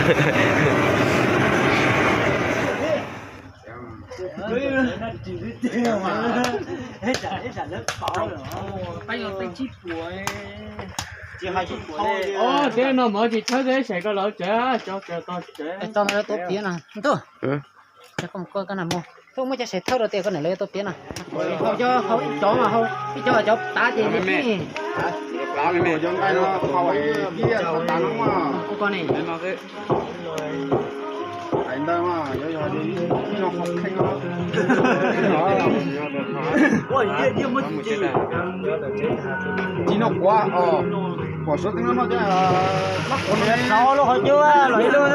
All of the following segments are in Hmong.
Tsis hais tsis pom. Teb no mov tsis thawb teb, saib koj lawv tsev, cov tsev tau tsev. Tau no tuaj piav no ntuj. Cov koj koj na mus tuaj muab cov saib thawb rau tias koj niam lawv tuaj piav no. Hau cov hau ib cov mas hau ib cov cov tav ces ib cov nqaij no hau ib cov tav no mas ua koj ne. Ntawd mas yog yog ib no hau kheej no. Tsis no kuav os, kuav suav teb no no ces lab kuav no. Rau ob lub qhov cub los ib lub.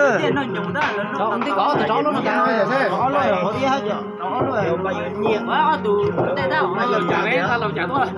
Rau ntij kom ob tug rau ob lub no. Rau ob lub qhov ib hab, rau ob lub pas yuav nyiam. Ob tug tej dab laus cas tuaj.